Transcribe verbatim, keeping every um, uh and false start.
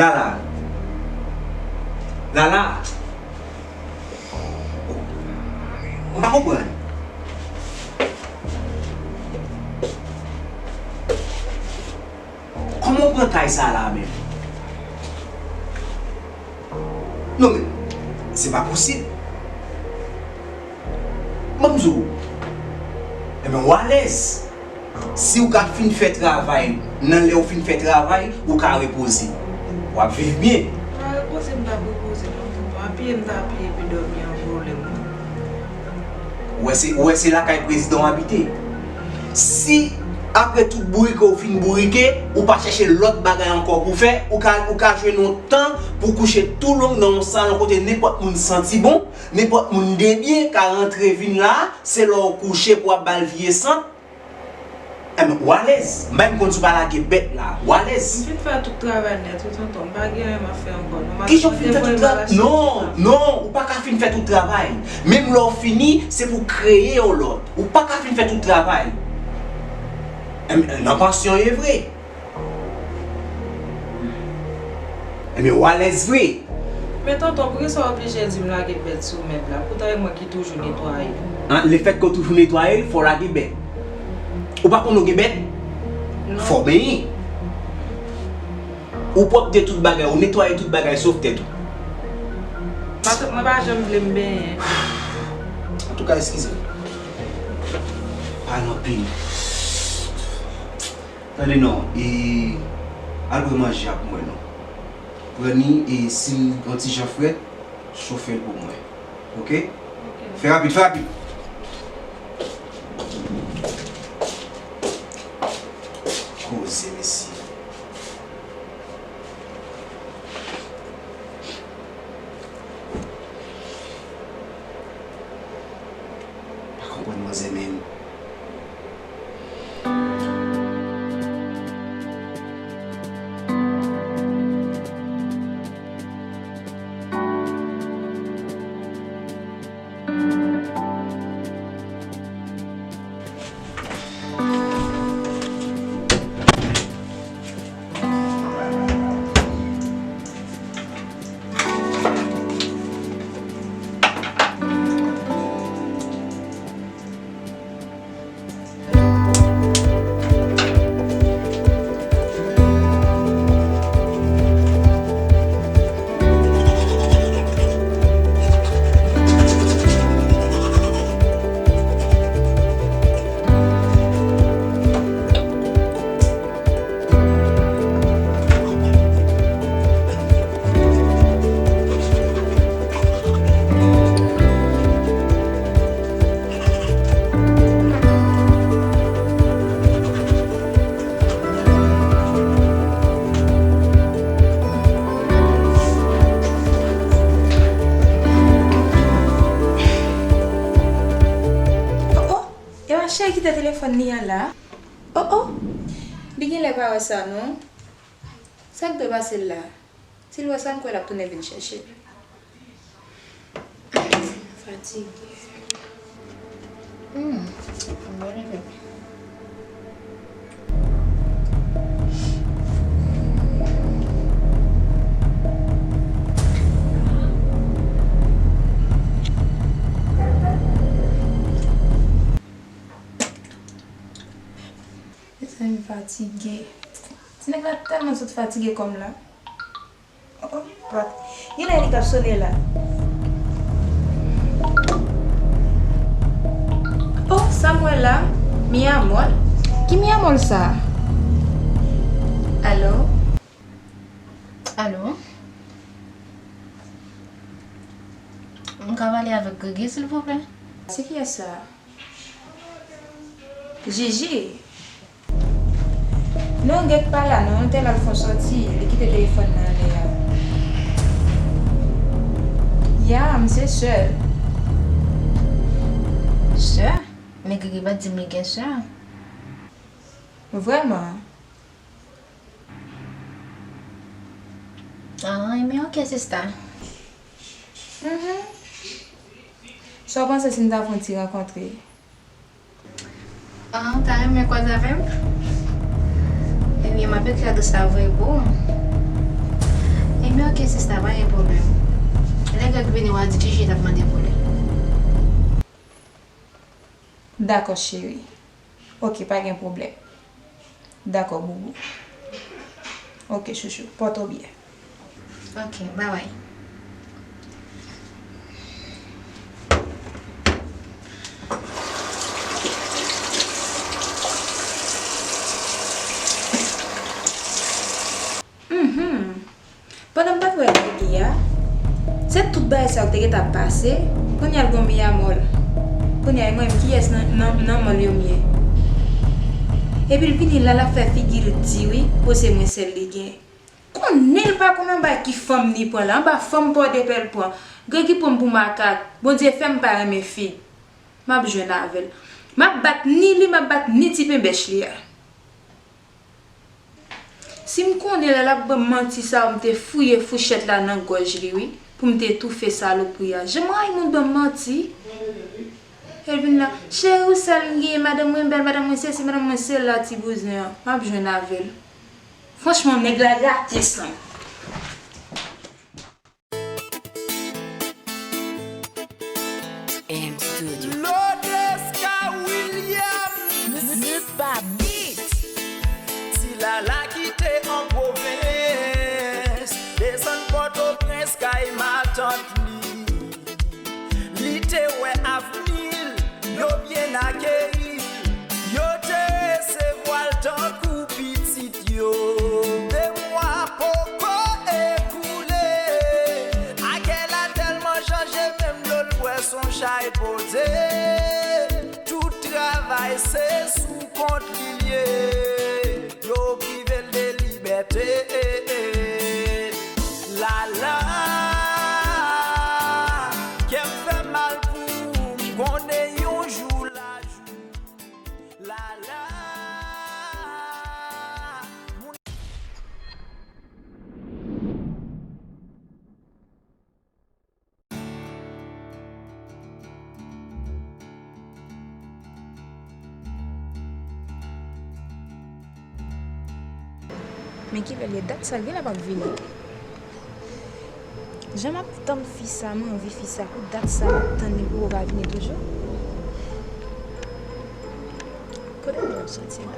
Lala. Lala. Mwen pa konprann. Kòman w pran kay sa la menm? Non, men, se pa posib. Ban m di w. Ebyen, w alèz. Si w ka fin fè travay, nan lè w fin fè travay, ou ka repoze. W ap viv byen. Pa repoze, m t ap repoze, non, tonton. Apiye, m t ap apiye, epi dòmi an vòlè m. Ou wè se, ou wè se lakay prezidan w abite. Si apre tout bourike ou fin bourike, ou pa chèche lòt bagay ankò pou fè, ou ka, ou ka jwenn yon tan pou kouche tou long nan yon salon kote nenpòt moun santi bon, nenpòt moun debyen ka rantre vin la, se lè w kouche pou w ap ba l vye sant. Enben, w alèz. M pa menm konn si w pa lage bèt la. W alèz. M fin fè tout travay nèt wi, tonton. M pa gen anyen m ap fè ankò, non. M ap Kijan w fin fè tout travay? Non, non, ou pa ka fin fè tout travay. Menm lè w fini, se pou kreye yon lòt. Ou pa ka fin fè tout travay. Enben, nan pansyon e vre. Enben, w alèz vre. Men tonton, poukisa w oblije di m lage bèt sou mèb la? Poutan e mwen ki toujou netwaye. An, lefètke w toujou netwaye l, fò w lage bèt. Ou pa konn ou gen bèt? Non. Fò w benyen. Ou pwòpte tout bagay, ou netwaye tout bagay, sof tèt ou. Patrick, mwen pa janm vle m benyen. Antouka, eskize m. Pale anpil. Tande non, e, al pran manje a pou mwen non. Pran ni, e, si l yon ti jan frèt, chofe l pou mwen. Oke? Oke. Fè rapid, fè rapid. Koze, mesye. Pa konprann manzè menm. Oh, oh, e pa cheri ki te telefòn li an la? Oh, oh, li genlè pa wè sa non. Sa k dwe pase l la? Si l wè sa, m kwè l ap tounen vin chèche m. Fatige. Hmm, m pa leve. Mezanmi, m fatige. Ti nèg la tèlman sot fatige kòm la. Oh, oh, pa. Genlè li t ap sone la. Oh, sa m wè la? Mi amor. Ki mi amor sa? Alo? Alo? M ka pale avèk Gigi, silvouplè? Se kiyès sa? Gigi? Non, Gigi pa la non, l te al fè yon sòti, li kite telefòn nan anlè a. Ya, m se sè l. Sè? Men Gigi pa t di m li gen sè. Vrèman? Ah, enben oke, sista. Mhm. Sa w panse si n ta fè yon ti rankontre? Ah, ou ta renmen kwaze avè m? Ebyen, m ap ekri adrès la voye pou ou. Men oke sista, pa gen pwoblèm. Lè Greg vini, w a di Gigi t ap mande pou li. Dakò, cheri. Oke, pa gen pwoblèm. Dakò, boubou. Oke, chouchou. Pòte w byen. Oke, bye bye. Mhm. Pandan m pa t wè Gregi a, se tout bagay sa yo ki te gentan ap pase. Kounye a l gon mi a mòl. Kounye a e mwen menm kiyès nan, nan, nan mòl yo m ye? Epi l vini la, l ap fè figi l di wi, pou se mwen sèl li gen. Konnen l pa konn anba ki fanm li pran la, anba fanm Pòdepè l pran. Gregi pran m pou makak. Bondye fè m pa renmen fi. M ap jwenn avè l. M ap bat ni li, m ap bat ni ti penbèch li a. Si m konnen lè l ap ban m manti sa yo, m te fouye fouchèt la nan gòj li wi, pou m te toufe salopri a. Jan m rayi moun ban m manti. L vin la, cheri, ou sèl m gen, madanm mwen bèl, madanm mwen sesi, madanm mwen sela, ti bouzen an. M ap jwenn avè l. Franchman, nèg la rate san m. M Studio. Lodesca Williams. Nupa Beat. Ti Lala ki te an pwovens, desann Pòtoprens kay matant li. Li te wè avni l, yo byen akeyi l, yo te resevwa l tankou pitit yo. De mwa poko ekoule, Akèla tèlman chanje, menm dlo l bwè s on chay poze. Tout travay se sou kont li l ye. Yo prive l de libète. Lala, kè m fè mal pou ou, m konnen yon jou lajou. Lala, moun. Men kilè l ye? Dat sa l genlè p ap vini. Jan m ap tann fi sa, m anvi fi sa. Pou dat sa m ap tann li poko ka vini toujou. Kote m soti la?